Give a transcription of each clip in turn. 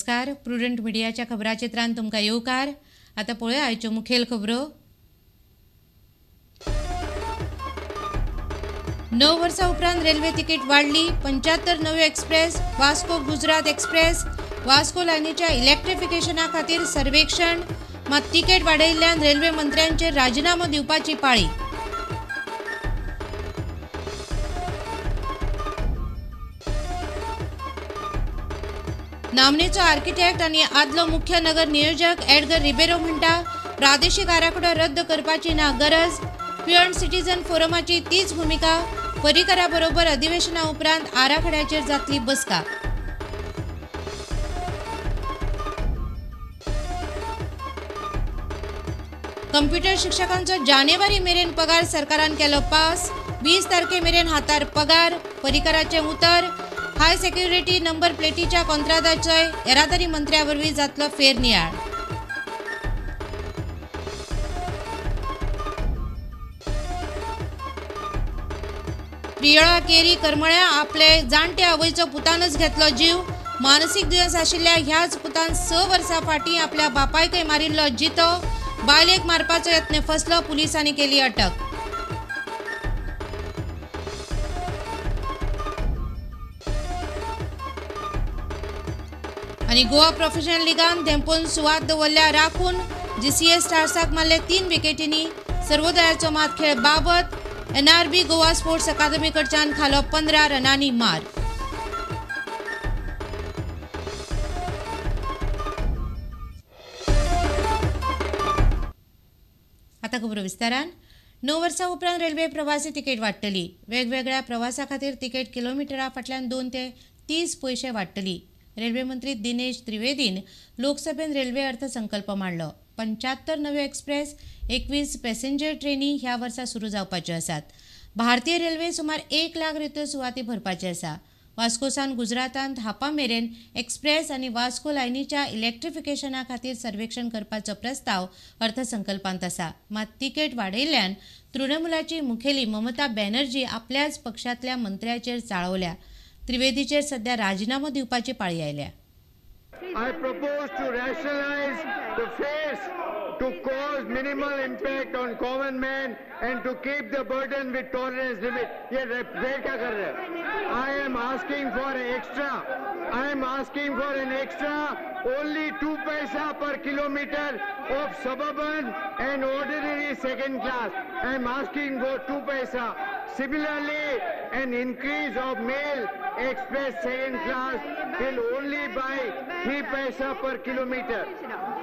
नमस्कार, प्रुडंट मिडियाच्या खबराचित्रान तुमकां येवकार. आतां पळोवया आयच्यो मुखेल खबरो. 9 वर्सां उपरांत रेल्वे तिकीट वाडली. 75 नव्यो एक्सप्रेस, वास्को गुजरात एक्सप्रेस, वास्को लायनीच्या इलेक्ट्रिफिकेशना खातीर सर्वेक्षण. मात तिकेट वाडयिल्ल्यान रेल्वे मंत्र्यांचेर राजिनामो दिवपाची पाळी. नामनेचो आर्किटेक्ट आनी आदलो मुख्य नगर नियोजक एडगर रिबेरो म्हणटा, प्रादेशीक आराखडो रद्द करपाची ना गरज. पिळर्ण सिटीजन फोरमाची तीच भुमिका. पर्रीकरा बरोबर अधिवेशना उपरांत आराखड्याचेर जातली बसका. कंप्युटर शिक्षकांचो जानेवारी मेरेन पगार सरकारान केलो पास. 20 तारखे मेरेन हातार पगार. पर्रीकराचें उतर. हाय सेक्युरिटी नंबर प्लेटीच्या कोंत्रादाचोय येरादारी मंत्र्या वरवीं जातलो फेरनियाळ. प्रियोळा केरी करमळ्या आपले जाणटे आवयचो पुतानच घेतलो जीव. मानसीक दुयेंस आशिल्ल्या ह्याच पुतान 6 वर्सां फाटीं आपल्या बापायकय मारिल्लो जितो. बायलेक मारपाचो यत्न फसलो. पुलिसांनी केली अटक. आनी गोवा प्रोफेशनल लिगान धेंपोन सुवात दवरल्या राखून जीसीए स्टार्साक मारले 3 विकेटींनी. सर्वोदयाचो मात खेळ बाबत. एनआरबी गोवा स्पोर्ट्स अकादमी कडच्यान खालो 15 रनांनी मार. आतां खबरो विस्तारान. 9 वर्सां उपरांत रेल्वे प्रवासी तिकेट वाडटली. वेगवेगळ्या प्रवासा खातीर तिकेट किलोमिटरा फाटल्यान 2 ते 30 पयशे वाडटली. रेल्वे मंत्री दिनेश त्रिवेदीन लोकसभेन रेल्वे अर्थसंकल्प मांडलो. 75 नव्यो एक्सप्रेस, 21 पॅसेंजर ट्रेनी ह्या वर्सा सुरू जावपाच्यो आसात. भारतीय रेल्वे सुमार 1 लाख रित्यो सुवाती भरपाची आसा. वास्कोसान गुजरातांत हापा मेरेन एक्सप्रेस आनी वास्को लायनीच्या इलेक्ट्रिफिकेशना खातीर सर्वेक्षण करपाचो प्रस्ताव अर्थसंकल्पांत आसा. मात तिकेट वाडयिल्ल्यान तृणमूलाची मुखेली ममता बॅनर्जी आपल्याच पक्षांतल्या मंत्र्याचेर चाळवल्या. त्रिवेदीचेर सध्या राजिनामो दिवपाची पाळी आयल्या. I propose to rationalize the fares to cause minimal impact on common man and to keep the burden with tolerance limit. ये रेट क्या कर रहे हैं? I am asking for extra. I am asking for an extra only 2 paisa per kilometer of suburban and ordinary second class. I am asking for 2 paisa. Similarly, an increase of mail express second class will only by 3 paisa per kilometer.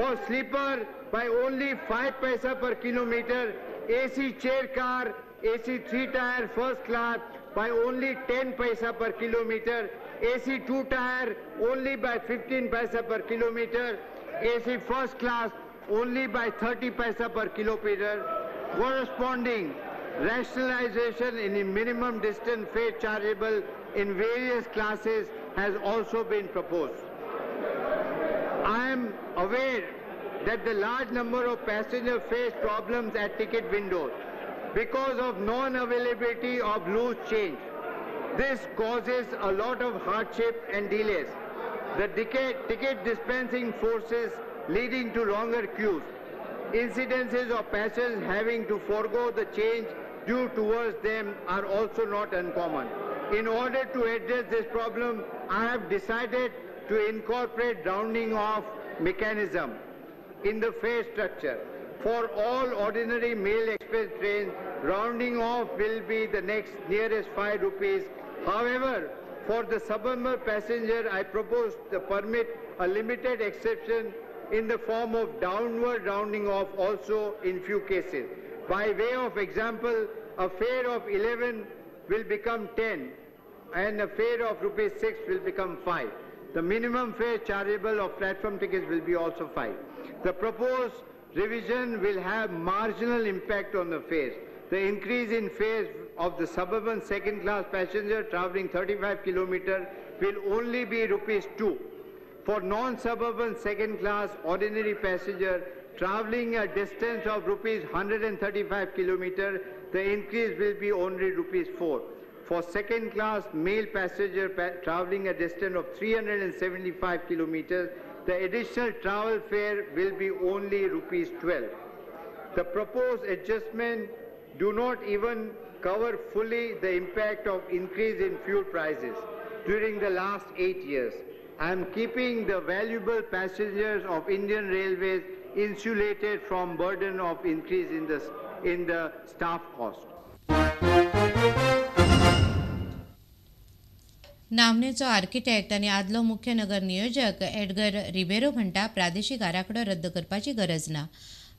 For sleeper, by only 5 paisa per kilometer. AC chair car, AC 3-tier first class by only 10 paisa per kilometer. AC 2-tier only by 15 paisa per kilometer. AC first class only by 30 paisa per kilometer. Corresponding rationalization in the minimum distance fare chargeable in various classes has also been proposed. I am aware that the large number of passengers face problems at ticket windows because of non-availability of loose change. This causes a lot of hardship and delays. The ticket dispensing forces leading to longer queues. Incidences of passengers having to forego the change due towards them are also not uncommon. In order to address this problem, I have decided to incorporate rounding off mechanism in the fare structure. For all ordinary mail express trains, rounding off will be the next nearest 5 rupees. However, for the suburban passenger, I propose to permit a limited exception in the form of downward rounding off also in few cases. By way of example, a fare of 11 will become 10 and a fare of rupees 6 will become 5. The minimum fare chargeable of platform tickets will be also 5. The proposed revision will have marginal impact on the fares. The increase in fares of the suburban second class passenger traveling 35 kilometers will only be rupees 2. For non-suburban second class ordinary passenger traveling a distance of rupees 135 kilometers, the increase will be only rupees 4. For second class male passenger traveling a distance of 375 kilometers, The additional travel fare will be only rupees 12. The proposed adjustment do not even cover fully the impact of increase in fuel prices during the last 8 years. I am keeping the valuable passengers of Indian Railways insulated from burden of increase in the staff cost. नामनेचो architect आनी आदलो मुख्य नगर नियोजक Edgar Ribeiro म्हणटा प्रादेशीक आराखडो रद्द करपाची गरज ना.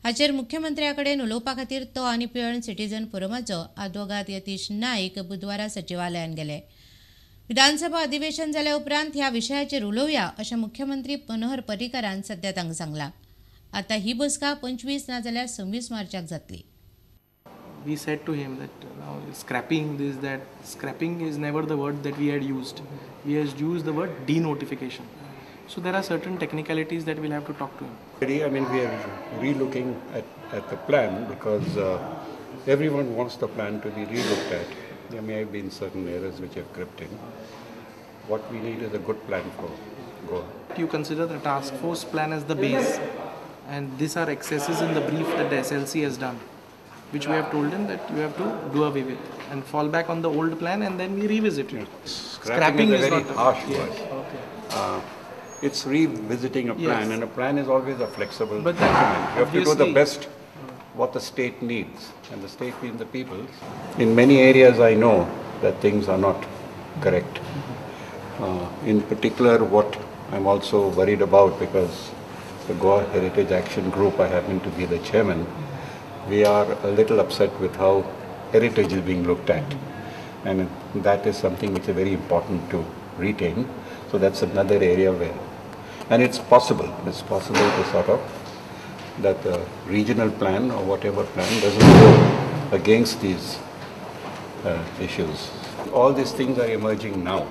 हाचेर मुख्यमंत्र्या कडेन उलोवपा खातीर तो आनी पिळर्ण सिटीजन फोरमाचो आदवोगाद यतीश नाईक बुधवारा सचिवालयान गेले. विधानसभा अधिवेशन जाल्या उपरांत ह्या विशयाचेर उलोवया अशें मुख्यमंत्री मनोहर पर्रीकारान सद्या तांकां सांगलां. आतां ही बसका 25 नाजाल्यार 26 मार्चाक जातली. We said to him that now scrapping this, that scrapping is never the word that we had used. We had used the word denotification. So there are certain technicalities that we'll have to talk to him. I mean, we are relooking at the plan because everyone wants the plan to be relooked at. There may have been certain errors which have crept in. What we need is a good plan for Goa. You consider the task force plan as the base, and these are excesses in the brief that the SLC has done, which we have told him that you have to do away with and fall back on the old plan, and then we revisit it. Scrapping is a very harsh word. Okay. It's revisiting a plan, yes. And a plan is always a flexible document. You have to do the best what the state needs, and the state means the people. In many areas I know that things are not correct. In particular, what I'm also worried about, because the Goa Heritage Action Group, I happen to be the chairman, we are a little upset with how heritage is being looked at. And that is something which is very important to retain. So that's another area where, and it's possible to sort of, that the regional plan or whatever plan doesn't go against these issues. All these things are emerging now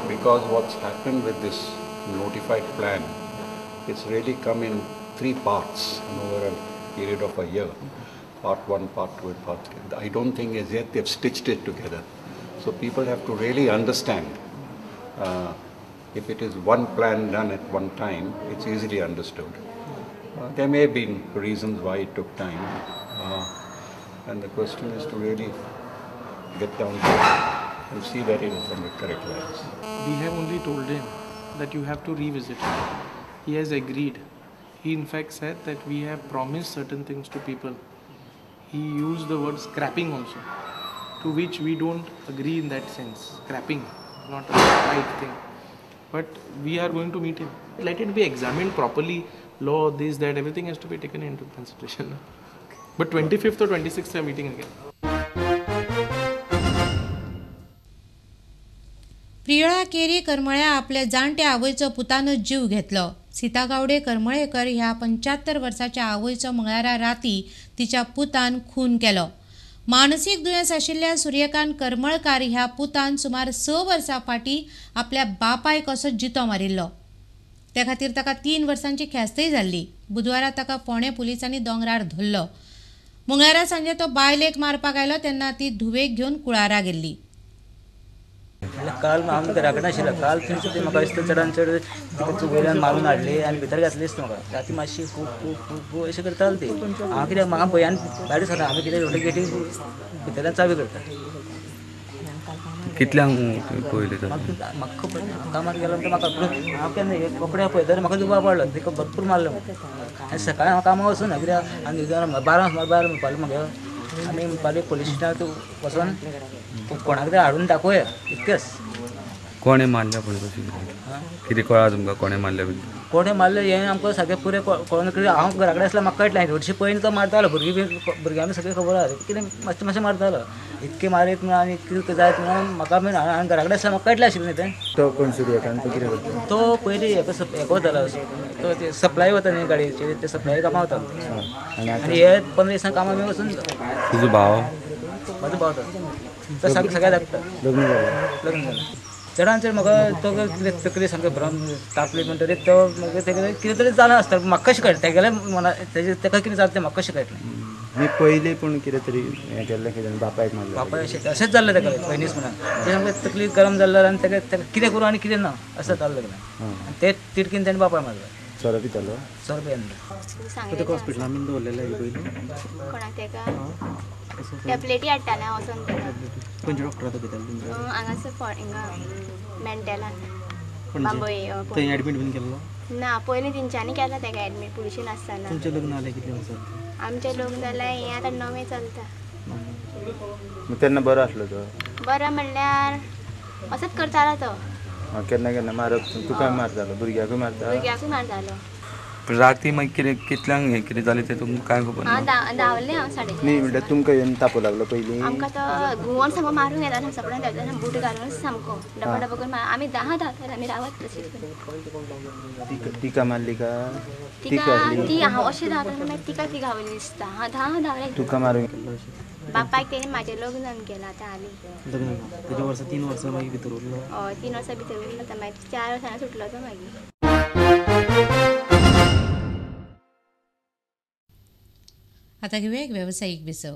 because what's happened with this notified plan, it's really come in three parts and over a period of a year. Part 1, part 2 and part 3. I don't think as yet they've stitched it together. So people have to really understand. If it is one plan done at one time, it's easily understood. There may have been reasons why it took time. And the question is to really get down to it and see that it is on the correct lines. We have only told him that you have to revisit it. He has agreed. He in fact said that we have promised certain things to people. He used the word scrapping also, to which we don't agree in that sense. Scrapping, not a right thing. But we are going to meet him. Let it be examined properly. Law, this, that, everything has to be taken into consideration. But 25th or 26th we are meeting again. Priyola Keri करमळ्या आपल्या जाणट्या आवयचो पुतान जीव घेतलो. सीता गावडे करमळेकर ह्या 75 वर्साच्या आवयचो मंगळारा राती तिच्या पुतान खून केलो. मानसीक दुयेंस आशिल्ल्या सूर्यकांत करमळकार ह्या पुतान सुमार 6 वर्सां फाटीं आपल्या बापायक असो जितो मारिल्लो. त्या खातीर ताका 3 वर्सांची ख्यास्तय जाल्ली. बुधवारा ताका फोंडें पुलिसांनी दोंगरार धरलो. मंगळारा सांजे तो बायलेक मारपाक आयलो तेन्ना ती धुवेक घेवन कुळारा गेल्ली. काल हांव घरा कडेन आशिल्लो. काल थंयच ती म्हाका दिसता चडान चड तिका वयल्यान मारून हाडली आनी भितर घातली दिसता म्हाका. राती मातशी खूब खूब खूब खूब अशें करताली ती. हांव कित्याक म्हाका भंयान भायर सरना. आमी कितें व्हडले गेटी भितरल्यान चावी करता. कितल्यांक पळयलें? म्हाका खबर कामार गेलो म्हणटा म्हाका हांव केन्ना हे कपडे पळयता म्हाका दुबाव पडलो. तिका भरपूर मारलो. आनी सकाळीं हांव कामाक वचूना कित्याक आनी 12 सुमार भायर म्हणपालें म्हाका. आमी म्हणपालें पोलीस स्टेशनार वचोन कोणाक तरी हाडून दाखोवया इतकेंच. कोणें मारल्या पळय कशें कितें कळ्ळां तुमकां कोणें मारल्या? कोणें मारलें हें आमकां सारकें पुरें कळोन कित्याक हांव घरा कडेन आसल्यार म्हाका कळटलें. हरशीं पयलीं तो मारतालो भुरगीं बी भुरग्यां बी सगळें खबर आसा कितें मातशें मातशें मारतालो. इतकें मारीत म्हणून आनी कितें जायत म्हणून म्हाका बीन हांव घरा कडेन आसल्यार म्हाका कळटलें आशिल्लें न्ही तें. तो कोण सूर्यकांत कितें करता? तो पयलीं हेका वतालो, तो सप्लाय वता न्ही गाडयेचेर, ते सप्लाय कामां वतालो. आनी हे 15 दिसां कामां बी वचून. तुजो भाव? म्हाजो भाव तो सगळ्या धाकटो. लग्न जालें? लग्न जालें. चडान चड म्हाका तो कितें तकली सामकें भ्रम तापली म्हणटकीर तो मागीर तेगेलें कितें तरी जालां आसता. म्हाका कशें कळटा तेगेलें मना तेजें ताका कितें जालें तें म्हाका कशें कळटलें. मी पयलीं पूण कितें तरी हें केल्लें कितें बापायक मारलें? बापाय अशें अशेंच जाल्लें ताका पयलींच म्हणून तें सामकें तकली गरम जाल्लें आनी ताका ताका कितें करूं आनी कितें ना अशें जाल्लें ताका आनी ते तिडकीन तेणें बापाय मारलो. सोरो पितालो? सोरो पियेल्लो. ताका हॉस्पिटलान बीन दवरलेलें पयलीं? कोणाक ताका टॅबलेटी हाडटालें हांव वचोन ताका. खंयच्या डॉक्टरा दाखयतालें तुमच्या? हांगासर हिंगा मेंटेलान बांबोळे. थंय एडमीट बीन केल्लो? ना, पयलीं तेंच्यांनी केला ताका एडमीट पुलिशेन आसतना. तुमचें लग्न जालें कितलें वर्सां? आमचें लग्न जालें हें आतां 9 चलता. तेन्ना बरो आसलो तो? बरो म्हणल्यार असोच करतालो तो. केन्ना केन्ना मारप? तुका मारतालो? भुरग्याकूय मारता? भुरग्याकूय मारतालो. राती मागीर कितें कितल्यांक हें कितें जालें तें तुमकां कांय खबर ना? धांवलें हांव 4:30. न्ही म्हणल्यार तुमकां येवन तापो लागलो पयलीं? आमकां तो घुंवोन सामको मारूंक येता, सपनान देंवता बूट घालून सामको डबो डबो करून आमी 10 धांवताले आमी रावत तशीच. तिका मारली का? तिका ती हांव अशें धांवता मागीर तिका ती घावली दिसता. हांव 10 धांवलें. तुका मारूंक बापायक तेणें म्हाजें लग्न जावन केलां आतां हालीं. लग्न तेज्या वर्सां 3 वर्सां मागीर भितर उरलो? हय, 3 वर्सां भितर उरलो तो, मागीर 4 वर्सां सुटलो तो मागीर. आता घेऊया एक व्यावसायिक विसव.